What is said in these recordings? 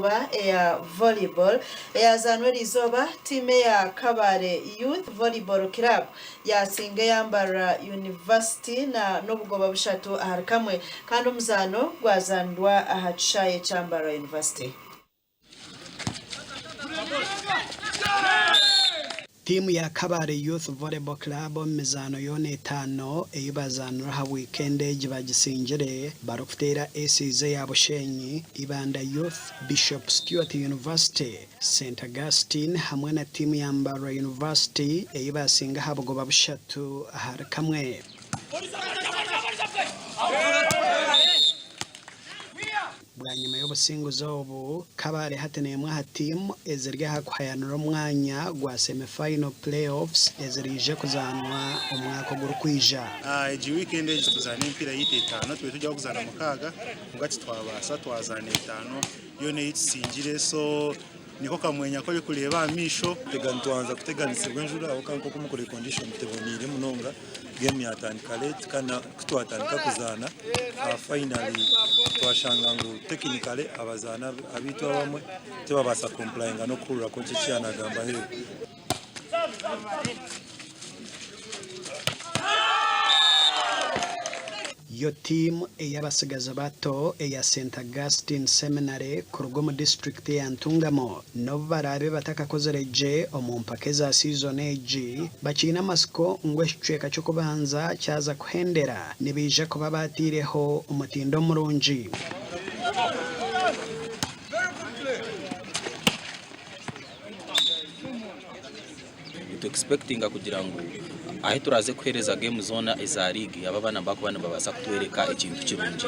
eriizooba eya Volleyball eyazaanwa eriizooba, tiimu eya Kabale Youth Volleyball Club yaasinga eya Mbarara University na n'obugoba bushatu ahari kamwe kandi omuzaano gwazaanirwa aha kishaayi ekya Mbarara University. Tiimu ya Kabale Youth Volleyball Club omu mizaano yoona etaano ei bazaanire aha wiikenda egi bagisingire barikuteera Aces eya Bushenyi, Ibanda Youth, Bishop Stuart University, St Augustine hamwe na tiimu ya Mbarara University ei basinga aha bugoba bushatu ahari kamwe. Bwanyima y'obusinguzi obu, Kabale hati n'emwe aha tiimu eziri aha kuhayanira omwanya gwa semi-final play-offs eziraije kuzaanwa omwaka ogurikwija. Egi wiikendi egi tuzaana emipiira yaitu etaano, tubaire turi ahu kuzaana mukaaga kwonka titwabaasa twazaana etaano yoona ei tusingire so niko kamwenya aku orikureeba aha maisho. Nitwanza kuteganisibwa enjura ahabw'okuba nk'oku murikureeba condition teboniire munonga. Game yatandika late kandi kutwatandika kuzaana finally twashanga ngu technically abazaani abaitu abamwe tibabaasa kucomplyinga n'okuhurira coach eki yaanagamba aheeru. Yo tiimu ey'abatsigazi bato eya St Augustine Seminary kuruga omu disiturikiti eya Ntungamo n'obu baraabe batakakozire gye omu mpaka eza siizoni egi, bakiine amatsiko ngu ekicweka ky'okubanza kyaza kuhendera nibaija kuba baataireho omutindo murungi. Nitu expectinga kugira ngu ahi turaze kuhereza game zoona eza league aba abaana nibakuba nibabaasa kutworeka ekintu kirungi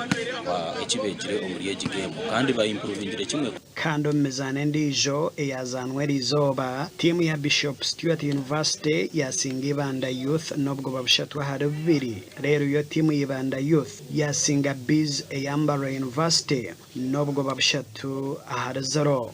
eki beegire omuri egi game kandi ba improvingire kimwe. Kandi omu mizaano endiijo eyazaanwa eriizooba, tiimu ya Bishop Stuart University yaasinga Ibanda Youth n'obugoba bushatu ahari bubiri reero yo tiimu ya Ibanda Youth yaasinga Bees eya Mbarara University n'obugoba bushatu ahari zero.